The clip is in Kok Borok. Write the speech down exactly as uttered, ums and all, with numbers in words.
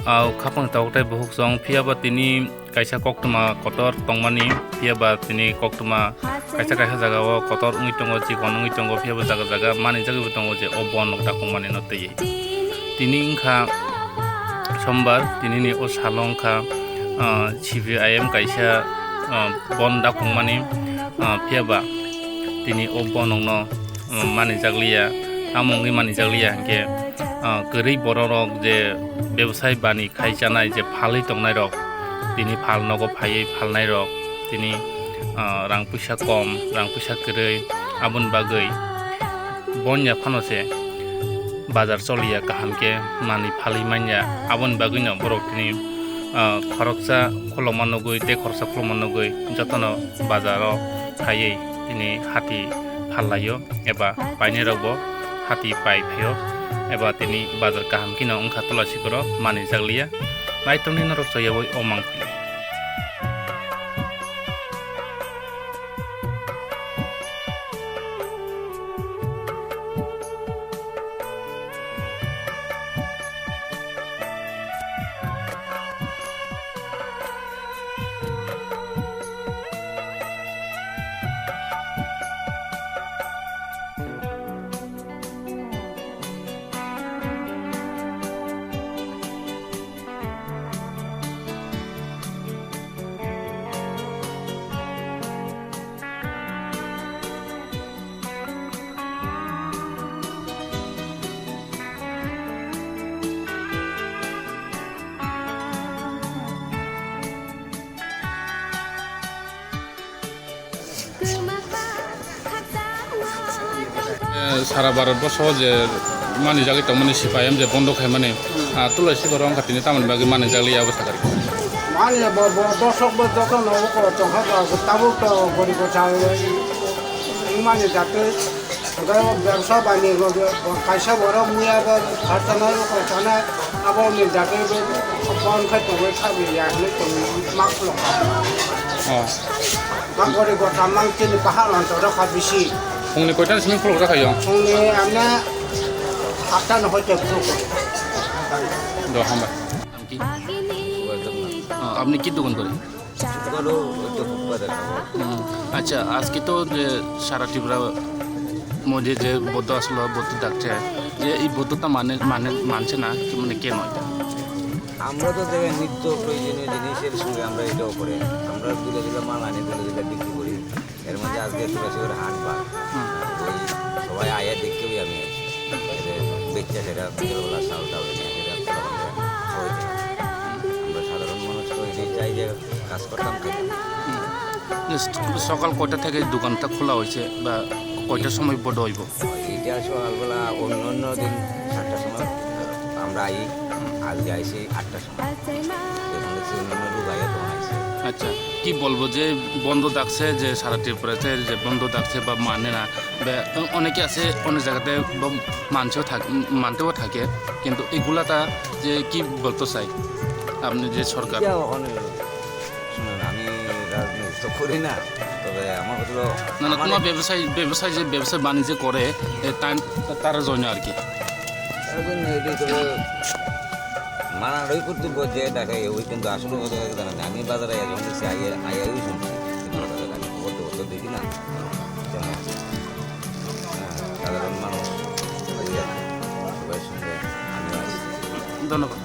Au khapang tabuk tei buhuk song, phiya ba tini kaisa koktwma kotor tongmani, phiya ba tini koktwma kaisa kaisa jaga o kotor wngwi tongo, chikon wngwi tongo, phiya ba jaga jaga manijagwi bo tongo je o bon nok dakong mani no twiwi. Tini wngkha sombar, tini ni o salo wngkha, ah, C P I M kaisa, ah, bon dakong mani, ah, phiya ba tini o bon nok no, ah, manijak liya, tamo wngwi manijak liya hinkhe, ah, kwrwi borok rok je bebsai bani khai chanai je phalwi tongnai rok, tini phal nogo phaiwi phalnai rok, tini, ah, rang puisa kom, rang puisa kwrwi, aboni bagwi bon ya phano se bazar choliya kaham khe manwi phalwi manya, aboni bagwi no borok tini, ah, khoroksa khulokma nugwi tei khoroksa khulokma nugwi jotono bazaro phaiwi tini hati phallaio. Eba painai rok bo hati pai phaio, eba tini bazar kaham kheno wngkha Tulasikoro manwi jak liya. Naitokni norok choyawi o mangpili. Eh, sara Bharat borso je manijagwi tongmani C P I M je bondo khaimani, ah, Tulasikoro wngkha tini tamoni bagwi manijak liya obo sakha rikha. Mani bo, bo, bosok bo jotono oko tongkha, tabuk to gori gocha wngmani jatwi. Hwnkhe o bebsa bai ni bo kaisa borok muya bo kharchanai, o kharchanai, abo ni jagwi bo bon khe tongwi khabi ya hinwi tong ma khulokha. Oh. Ma gori gota mang chini pahar on toro kha bisi. Phungni koita ni simi khulok jakha yo? Phungni amne atta no hoite khulok. Do hambai. আপনি কি? আহ, আপনি কি দোকান করেন? ছোটখাটো ওই তো ফুটপাতে খাবো। হুম, আচ্ছা, আজকে তো যে সারা ত্রিপুরা মধ্যে যে বন্ধ আসলো, বন্ধ ডাকছে, যে এই বন্ধটা মানে, মানে, মানছে না, কি মানে কেন এটা? আমরা তো দেখেন নিত্য প্রয়োজনীয় জিনিসের সঙ্গে আমরা এটাও করে। আমরা দুলে দুলে মাল আনি, দুলে দুলে বিক্রি করি। এর মধ্যে আজকে তুলসীগড় হাট বার। হুম। ওই সবাই আয়া দেখতেই আমি আছি। এদের বেচ্চা সেটা বিকেলবেলা চাউল টাউল নিয়ে সেটা খাওয়াই দেয়। আমরা সাধারণ মানুষ তো এটাই চাই যে কাজ করতাম, খাইতাম। হুম। যে স-, সকাল কয়টা থেকে দোকানটা খোলা হয়েছে বা কয়টার সময় বন্ধ হইব? এটা সকালবেলা অন্য অন্য দিন সাতটার সময় আমরা আই, আজকে আইছি আটটার সময়। এখানে তো অন্য অন্য লোক আইয়া দোকান আইছে। আচ্ছা, কি বলবো যে বন্ধ ডাকছে, যে সারা ত্রিপুরাতে যে বন্ধ ডাকছে বা মানে না, বা অনেকে আছে অনেক জায়গাতে বা মানছেও থাক-, মানতেও থাকে, কিন্তু এগুলাটা যে কি বলতে চাই আপনি যে সরকার? এটা ওখানে শুনুন, আমি রাজনীতি তো করি না, তবে আমার হলো না, না, আমার তোমার ব্যবসায়, ব্যবসায় যে ব্যবসা বাণিজ্য করে, এ, তার, তার জন্য আর কি। এখন এটাই তো মানারই কর্তব্য যে দেখাই, ওই কিন্তু আসলে কথা কথা জানা নেই। আমি বাজারে আইয়া যখন দেখছি, আইয়া, আইয়া ওই শুনছি, কিন্তু কথা কথা আমি খবর টবর তো দেখি না। যেমন, হ্যাঁ, সাধারণ মানুষ, ওই আর কি, সবার সঙ্গে আমিও আছি। ধন্যবাদ।